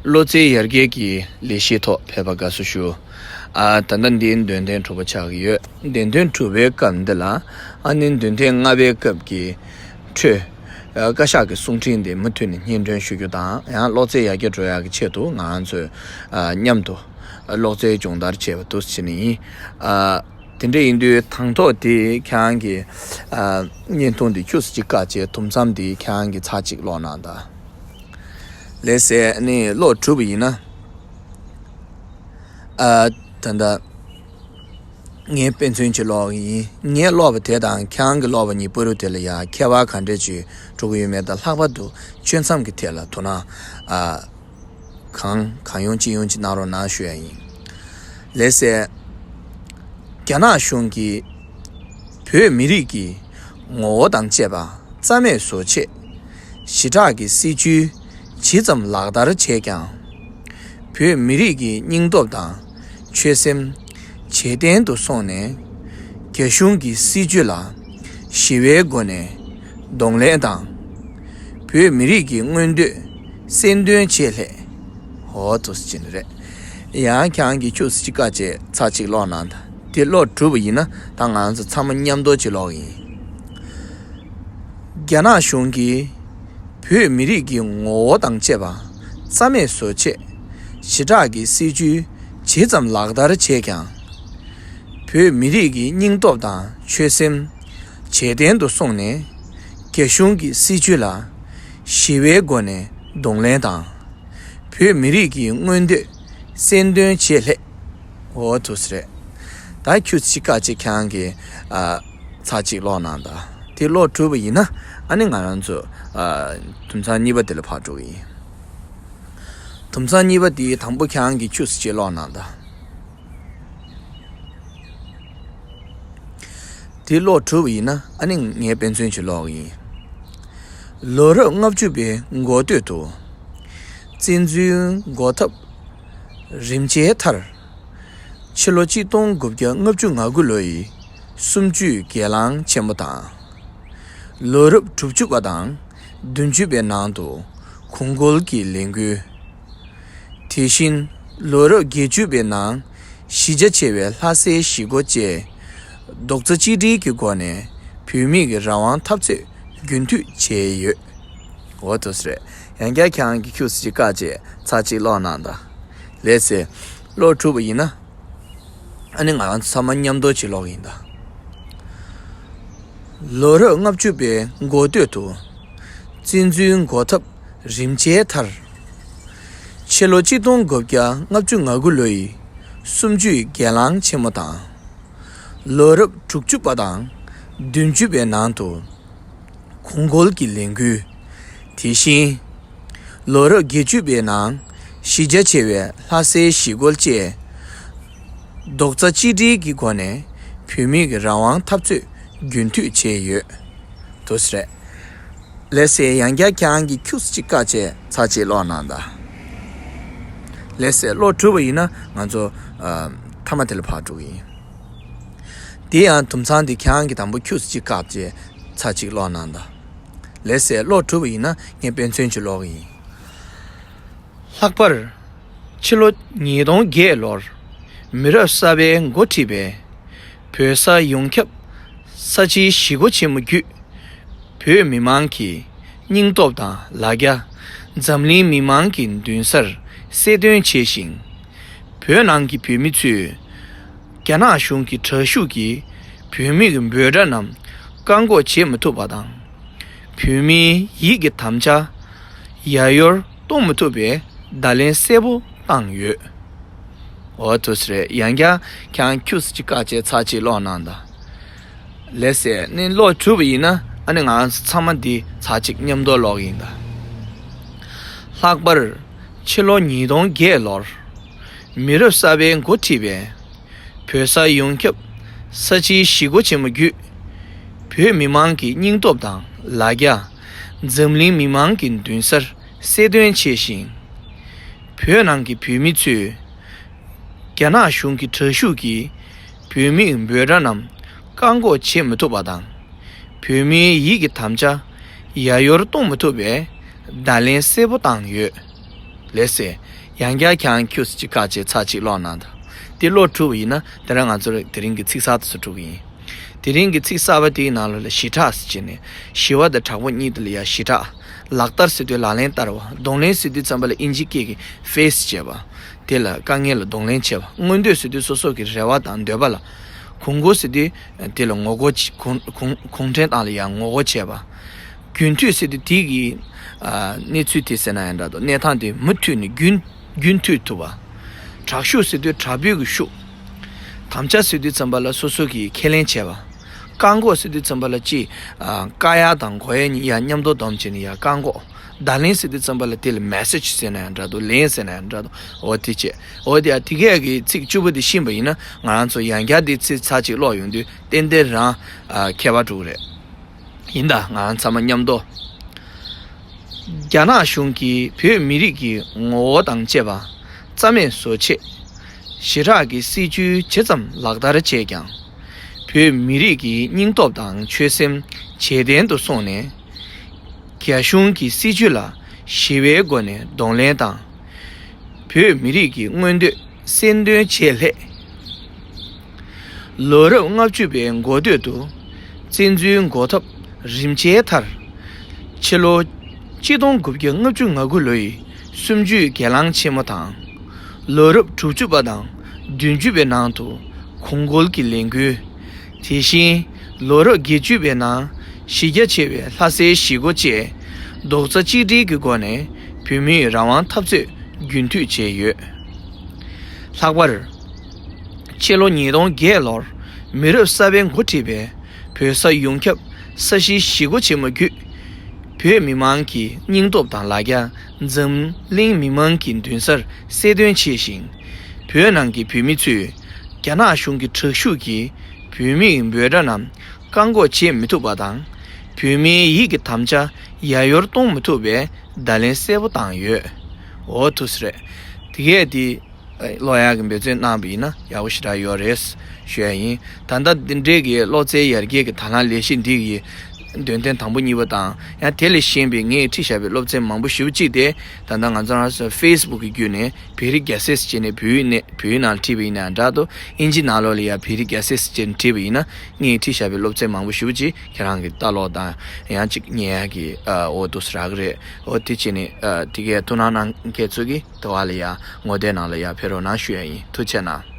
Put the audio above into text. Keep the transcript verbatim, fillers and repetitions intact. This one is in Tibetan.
བློ་རྩེ་ཡར་རྒྱས་ཀྱི་ལས་གཞིའི་ཐོག་ཕེབས་པ་དགའ་བསུ་ཞུ། ཨ། ད་ལྟ་འདི་འདོན་ཐེངས་དྲུག་པ་ཆགས་ཀྱི་ཡོད། འདོན་ཐེངས་དྲུག་པའི་སྐབས་འདི་ལ། ཨ་ནི་འདོན་ཐེངས་ལྔ་པའི་སྐབས་ཀྱི་འཕྲོས། ཨ། བཀའ་ཤག་གི་གསུང་འཕྲིན་དེ་མུ་མཐུད་ནས་སྙན་སྒྲོན་ཞུ་རྒྱུ་དང་། ཡང་གློག་རྩེ་ཡར་རྒྱས་འགྲོ་ཡག་གི་ཆེད་དུ་ང་རང་ཚོས། ཨ། མཉམ་དུ་གློག་རྩེ་སྦྱོང་བརྡར་བྱས་པ་འདུག་ཟེར་ནས་ཡིན། ཨ། དེ་འདྲ་ཡིན་དུས་དང་ཐོག་དེ་ཁྱེད་རང་གི། ཨ། བརྙན་ཐུང་དེ་ཁྱུག་ཙམ་ཅིག་བཀག་བྱས། དུམ་མཚམས་དེ་ཁྱེད་རང་གིས་ཚར་གཅིག་ཀློག་གནང་དང་། ལགས་སེ། ཨ་ནི་ཀློག་གྲུབ་པ་ཡིན་ན། ཨ། ད་ལྟ་ངས་དཔེ་མཚོན་ཅིག་ཀློག་གི་ཡིན། ངས་ཀློག་པ་དེ་དང་ཁྱེད་རང་གིས་ཀློག་པ་གཉིས་བར་དུ་དེ་ལ་ཡང་ཁྱད་པར་ག་འདྲ་ཅིག་འགྲོ་གི་ཡོད་མེད་དང་། ལྷག་པར་དུ་ཆོས་མཚམས་ཀྱི་ཐད་ལ་དོ་སྣང་། ཨ། གང་གང་ཡོང་ཅི་ཡོང་ཅིག་གནང་རོགས་གནང་ཞུ་ཡ་ཡིན། ལགས་སེ། རྒྱ་ནག་གཞུང་གིས་བོད་མི་རིགས་ཀྱི་ངོ་བོ་དང་བཅས་པ་རྩ་མེད་བཟོ་ཆེད་ཞི་དྲག་གི་སྲིད་ཇུས་ཇི་ཙམ་ལག་བསྟར་བྱས་ཀྱང་། བོད་མི་རིགས་ཀྱི་སྙིང་སྟོབས་དང་ཆོད་སེམས་ཇེ་བརྟན་དུ་སོང་ནས། རྒྱ་གཞུང་གི་སྲིད་ཇུས་ལ་ཞི་བའི་སྒོ་ནས་གདོང་ལེན་དང་། བོད་མི་རིགས་ཀྱི་མངོན་འདོད་གསལ་སྟོན་ཆེད་ལྷོད། འོ་ཐུགས་རྗེ་ཆེ་རེད། ཡང་ཁྱེད་རང་གིས་ཁྱུག་ཙམ་ཅིག་བཀག་བྱས་ཚར་གཅིག་ཀློག་གནང་དང་། དེ་ཀློག་གྲུབ་པ་ཡིན་ན་ད་ང་ཚོ་ཚང་མ་མཉམ་དུ་ཅིག་ཀློག་གི་ཡིན། རྒྱ་ནག་གཞུང་གིས་བོད་མི་རིགས་ཀྱི་ངོ་བོ་དང་བཅས་པ་རྩ་མེད་བཟོ་ཆེད་ཞི་དྲག་གི་སྲིད་ཇུས་ཇི་ཙམ་ལག་བསྟར་བྱས་ཀྱང་། བོད་མི་རིགས་ཀྱི་སྙིང་སྟོབས་དང་ཆོད་སེམས་ཇེ་བརྟན་དུ་སོང་ནས། རྒྱ་གཞུང་གི་སྲིད་ཇུས་ལ་ཞི་བའི་སྒོ་ནས་གདོང་ལེན་དང་། བོད་མི་རིགས་ཀྱི་མངོན་འདོད་གསལ་སྟོན་ཆེད་ལྷོད། འོ་ཐུགས་རྗེ་ཆེ་རེད། ད་ཁྱུག་ཙམ་ཅིག་བཀག་བྱས་ཁྱེད་རང་གིས། ཨ། ཚར་གཅིག་ཀློག་གནང་དང་། དེ་ཀློག་གྲུབ་པ་ཡིན་ན་ཨ་ནི་ང་རང་ཚོ། ཨ། དུམ་མཚམས་གཉིས་པ་དེ་ལ་ཕར་འགྲོ་གི་ཡིན། དུམ་མཚམས་གཉིས་པ་དེའི་དང་པོ་ཁྱེད་རང་གིས་ཁྱུག་ཙམ་ཅིག་ཀློག་གནང་དང་། དེ་ཀློག་གྲུབ་པ་ཡིན་ན་ཨ་ནི་ངས་དཔེ་མཚོན་ཅིག་ཀློག་གི་ཡིན། ལོ་རབས་ལྔ་བཅུ་པའི་འགོ་སྟོད་དུ། བཙན་འཛུལ་འགོག་ཐབས་རིམ་བྱས་མཐར། ཕྱི་ལོ་གཅིག་སྟོང་དགུ་བརྒྱ་ལྔ་བཅུ་ང་དགུ་ལོ་ཡི་གསུམ་བཅུའི་སྒེར་ལངས་ཆེན་མོ་དང་། ལོ་རབས་དྲུག་ཅུ་པ་དང་བདུན་ཅུ་པའི་ནང་དུ་གོང་བཀུར་གྱི་ལས་འགུལ། དེ་བཞིན་ལོ་རབས་བརྒྱད་ཅུ་པའི་ནང་གཞི་རྒྱ་ཆེ་བའི་ལྷ་སའི་གཞིས་སྐོར་བཅས་རྡོག་རྩ་གཅིག་སྒྲིལ་གྱི་སྒོ་ནས་བོད་མི་གི་རང་དབང་འཐབ་རྩོད་རྒྱུན་མཐུད་བྱས་ཡོད། འོ་ཐུགས་རྗེ་ཆེ་རེད། ཡང་བསྐྱར་ཁྱེད་རང་གིས་ཁྱུག་ཙམ་ཅིག་བཀག་བྱས་ཚར་གཅིག་ཀློག་གནང་དང་། ལགས་སེ། ཀློག་གྲུབ་པ་ཡིན་ན། ཨ་ནི་ང་རང་ཚོ་ཚང་མ་མཉམ་དུ་ཅིག་ཀློག་གི་ཡིན་ད། ལོ་རབས་ལྔ་བཅུ་པའི་འགོ་སྟོད་དུ། བཙན་འཛུལ་འགོག་ཐབས་རིམ་བྱས་མཐར། ཕྱི་ལོ་གཅིག་སྟོང་དགུ་བརྒྱ་ལྔ་བཅུ་ང་དགུ་ལོ་ཡི་གསུམ་བཅུའི་སྒེར་ལངས་ཆེན་མོ་དང་། ལོ་རབས་དྲུག་ཅུ་པ་དང་བདུན་ཅུ་པའི་ནང་དུ་གོང་བཀུར་གྱི་ལས་འགུལ། དེ་བཞིན་ལོ་རབས་བརྒྱད་ཅུ་པའི་ནང་གཞི་རྒྱ་ཆེ་བའི་ལྷ་སའི་གཞིས་སྐོར་བཅས་རྡོག་རྩ་གཅིག་སྒྲིལ་གྱི་སྒོ་ནས་བོད་མི་གི་རང་དབང་འཐབ་རྩོད་རྒྱུན་མཐུད་བྱས་ཡོད། དུ་ཟེར། ལགས་སེ། ཡང་བསྐྱར་ཁྱེད་རང་གིས་ཁྱུག་ཙམ་ཅིག་བཀག་བྱས་ཚར་གཅིག་ཀློག་གནང་དང་། ལགས་སེ། ཀློག་གྲུབ་པ་ཡིན་ན་ང་ཚོ། ཨ། མཐའ་མ་དེ་ལ་ཕར་འགྲོ་གི་ཡིན། དེ་ཡང་དུམ་མཚམས་དེ་ཁྱེད་རང་གིས་དང་པོ་ཁྱུག་ཙམ་ཅིག་བཀག་བྱས་ཚར་གཅིག་ཀློག་གནང་དང་། ལགས་སེ། ཀློག་གྲུབ་པ་ཡིན་ན་ངས་དཔེ་མཚོན་ཅིག་ཀློག་གི་ཡིན། ལྷག་པར། ཕྱི་ལོ་ཉིས་སྟོང་བརྒྱད་ལོར་མི་རབས་གསར་པས་འགོ་ཁྲིད་པའི་བོད་ས་ཡོངས་ཁྱབ་ས་ཆའི་གཞིས་སྒོ་ཆེན་མོ་བརྒྱུད། བོད་མི་མང་གི་སྙིང་སྟོབས་དང་ལ་རྒྱ། འཛམ་གླིང་མི་མང་གི་མདུན་སར་གསལ་སྟོན་བྱས་ཤིང་། བོད་ནང་གི་བོད་མི་ཚོས་རྒྱ་ནག་གཞུང་གི་དྲག་ཤུགས་ཀྱིས་བོད་མི་གི་འབོད་སྒྲ་རྣམས་བཀག་འགོག་བྱེད་མི་ཐུབ་པ་དང་། བོད་མིའི་ཡིད་ཀྱི་དམ་བཅའ་ཡ་ཡོར་གཏོང་མི་ཐུབ་པའི་བརྡ་ལན་གསལ་པོ་བཏང་ཡོད། འོ་དུ་ཟེར། ཡང་བསྐྱར་ཁྱེད་རང་ཁྱུག་ཙམ་ཅིག་བཀག་བྱས་ཚར་གཅིག་ཀློག་གནང་དང་། ལགས་སེ། ནི་ཀློག་གྲུབ་པ་ཡིན་ན་ཨ་ནི་ང་རང་ཚོ་ཚང་མ་འདི་ཚར་གཅིག་མཉམ་དུ་ཀློག་གི་ཡིན་ད། ལྷག་པར། ཕྱི་ལོ་ཉིས་སྟོང་བརྒྱད་ལོར་མི་རབས་གསར་པས་འགོ་ཁྲིད་པའི་བོད་ས་ཡོངས་ཁྱབ་ས་ཆའི་གཞིས་སྒོ་ཆེན་མོ་བརྒྱུད། བོད་མི་མང་གི་སྙིང་སྟོབས་དང་ལ་རྒྱ། འཛམ་གླིང་མི་མང་གི་མདུན་སར་གསལ་སྟོན་བྱས་ཤིང་། བོད་ནང་གི་བོད་མི་ཚོས་རྒྱ་ནག་གཞུང་གི་དྲག་ཤུགས་ཀྱིས་བོད་མིའི་འབོད་སྒྲ་རྣམས་བཀག་འགོག་བྱེད་མི་ཐུབ་པ་དང་། བོད་མིའི་ཡིད་ཀྱི་དམ་བཅའ་ཡ་ཡོར་གཏོང་མི་ཐུབ་པའི་བརྡ་ལན་གསལ་པོ་བཏང་ཡོད། རེད་ཟེར། ཡང་བསྐྱར་ཁྱེད་རང་ཁྱུག་ཙམ་ཅིག་བཀག་བྱས་ཚར་གཅིག་ཀློག་གནང་དང་། དེ་ཀློག་གྲུབ་པ་ཡིན་ན་དེ་རིང་ང་ཚོར་དེ་རིང་གི་ཚིག་གསར་དེ་ཚོ་འགྲོ་གི་ཡིན། དེ་རིང་གི་ཚིག་གསར་པ་དེའི་ནང་ལོགས་ལ་ཞི་དྲག་ཟེར་བྱས་ནས་ཞི་བ་དང་དྲག་པོ་གཉིས་དེ་ལ་ཡ་ཞི་དྲག། ལག་བསྟར་ཟེར་དུས་ལག་ལེན་བསྟར་བ། གདོང་ལེན་ཟེར་དུས་ཙམ་པ་ལ་ཨིན་ཇི་སྐད་ཀྱི་ཕེ་སི་བྱས་པ། དེ་ལ་དཀའ་ངལ་ལ་གདོང་ལེན་བྱས་པ། མངོན་འདོད་ཟེར་དུས་སོ་སོ་གི་རེ་བ་དང་འདོད་པ་ལ། གོང་བཀུར་ཟེར་དུས་དེ་ལ་ངོ་རྒོལ་བྱ། གུང་གུང་གུང་ཁྲན་ཏང་ལ་ཡང་ངོ་རྒོལ་བྱས་པ། རྒྱུན་མཐུད་ཟེར་དུས་དེ་གི་ཨ་གནས་ཚུལ་དེ་ཟེར་ན་ཡང་འདྲ་འདུག་གནས་སྟངས་དེ་མུ་མཐུད་ནས་རྒྱུན་རྒྱུན་མཐུད་ཐུབ་པ། དྲག་ཤུགས་ཟེར་དུས་དྲག་པོའི་གི་ཤུགས། དམ་བཅའ་ཟེར་དུས་ཙམ་པ་ལ་སོ་སོ་གིས་ཁས་ལེན་བྱས་པ། བཀག་འགོག་ཟེར་དུས་ཙམ་པ་ལ་ཅིག་ཨ་བཀག་ཡ་དང་འགོག་ཡ་གཉིས་ཡ་མཉམ་དུ་བསྡོམས་བྱས་ནས་ཡ་བཀག་འགོག་བརྡ་ལན་ཟེར་དུས་ཙམ་པ་ལ་དེ་ལ་མེ་སེ་ཇི་ཟེར་ན་ཡང་འདྲ་འདུག་ལན་ཟེར་ན་ཡང་འདྲ་འདུག་འོ་དེ་བྱས། འོ་དེ་ཡ་དེ་གས་ཀྱི་ཚིག་བཅུ་པོ་དེ་ཤེས་པ་ཡིན་ན་ང་རང་ཚོ་ཡང་བསྐྱར་དེ་ཚིག་ཚར་གཅིག་ཀློག་ཡོང་དུས་ཏན་ཏན་རང་ཨ་ཁྱད་པར་འགྲོ་གི་རེད། ཡིན་ད་ང་རང་ཚང་མ་མཉམ་དུ། རྒྱ་ནག་གཞུང་གིས་བོད་མི་རིགས་ཀྱི་ངོ་བོ་དང་བཅས་པ་རྩ་མེད་བཟོ་ཆེད་ཞི་དྲག་གི་སྲིད་བྱུས་ཇི་ཙམ་ལག་བསྟར་བྱས་ཀྱང་། བོད་མི་རིགས་ཀྱི་སྙིང་སྟོབས་དང་ཆོད་སེམས་ཇེ་བརྟན་དུ་སོང་ནས། རྒྱ་གཞུང་གི་སྲིད་བྱུས་ལ་ཞི་བའི་སྒོ་ནས་གདོང་ལེན་དང་། བོད་མི་རིགས་ཀྱི་མངོན་འདོད་སེམས་དོན་ཆེད་ལྷད། ལོ་རབས་ལྔ་བཅུ་པའི་འགོ་སྟོད་དུ་བཙན་འཛུལ་འགོག་ཐབས་རིམ་འཆལ་མཐར། ཕྱི་ལོ་ཆིག་སྟོང་དགུ་བརྒྱ་ལྔ་བཅུ་ང་དགུ་ལོའི་གསུམ་བཅུའི་སྒེར་ལངས་ཆེན་མོ་དང་། ལོ་རབས་དྲུག་ཅུ་པ་དང་བདུན་ཅུ་པའི་ནང་དུ་གོང་བཀུར་གྱི་ལས་འགུལ། དེ་བཞིན་ལོ་རབས་བརྒྱད་ཅུ་པའི་ནང་གཞི་རྒྱ་ཆེ་བའི་ལྷ་སའི་གཞིས་སྒོ་བཅས་རྡོག་རྩ་གཅིག་སྒྲིལ་གྱི་སྒོ་ནས་བོད་མིའི་རང་དབང་འཐབ་རྩོད་རྒྱུན་མཐུད་བྱས་ཡོད། ལྷག་པར། ཕྱི་ལོ་ཉིས་སྟོང་བརྒྱད་ལོར་མི་རབས་གསར་པས་འགོ་ཁྲིད་པའི་བོད་ས་ཡོངས་ཁྱབ་ས་གཞིའི་གཞིས་སྒོ་ཆེན་མོ་བརྒྱུད། བོད་མི་མང་གི་སྙིང་སྟོབས་དང་ལ་རྒྱ་འཛམ་གླིང་མི་མང་གི་མདུན་སར་གསལ་སྟོན་བྱས་ཤིང་། བོད་ནང་གི་བོད་མི་ཚོས་རྒྱ་ནག་གཞུང་གི་དྲག་ཤུགས་ཀྱིས་བོད་མིའི་འབོད་སྒྲ་རྣམས་བཀག་འགོག་བྱེད་མི་ཐུབ་པ་དང་། བོད་མིའི་ཡིད་ཀྱི་དམ་བཅའ་ཡལ་ཡོལ་གཏོང་མི་ཐུབ་པའི་བརྡ་ལན་གསལ་པོ་བཏང་ཡོད། འོ་ཐུགས་སུ་རེད། དེ་གས་དེ། ཀློག་ཡག་གི་འབད་བརྩོན་གནང་བ་ཡིན་ན་ཡག་པོ་ཞེ་དྲག་ཡོད་རེད་ཞུ་ཡ་ཡིན། ད་ལྟ་འདི་འདྲའི་གི་སློབ་ཚན་ཡར་རྒྱས་ཀྱི་དང་བླངས་ལས་གཞི་འདི་གི་འདོན་ཐེངས་དང་པོ་གཉིས་པ་དང་ཡང་དེ་ལས་གཞན་པའི་ངས་ཁྲིད་བཞག་པའི་སློབ་ཚན་མང་པོ་ཞེ་པོ་ཅིག་དེ་ད་ལྟ་ང་ཚོ་རང་ཚོ་ཕེ་སི་བུག་གི་བརྒྱུད་ནས་བོད་རིགས་རྒྱལ་སྲས་ཟེར་ནས་བོད་ཡིག་ནས་བོད་ཡིག་ནང་ཁྲིད་པ་ཡིན་ན་འདྲ་འདུག་ཨིན་ཇི་ནང་ལོགས་ལ་ཡང་བོད་རིགས་རྒྱལ་སྲས་ཟེར་ནས་ཁྲིད་པ་ཡིན་ན་ངས་ཁྲིད་བཞག་པའི་སློབ་ཚན་མང་པོ་ཞེ་པོ་ཅིག་ཁྱེད་རང་གིས་ལྟ་ཀློག་དང་ཡང་ཅིག་ཉན་ཡག་གི་འོ་འདུག་སེ་རག་གི་རེད། འོ་དེ་བྱས་ནས་དེ་གའི་ཐུགས་སྣང་གནང་མཁན་ཚོ་གིས་དེ་བ་ལ་ཡང་ངོ་དེབ་ནང་ལ་ཡང་ཕེབས་རོགས་གནང་ཞུ་ཡ་ཡིན། ཐུགས་རྗེ་གནང་།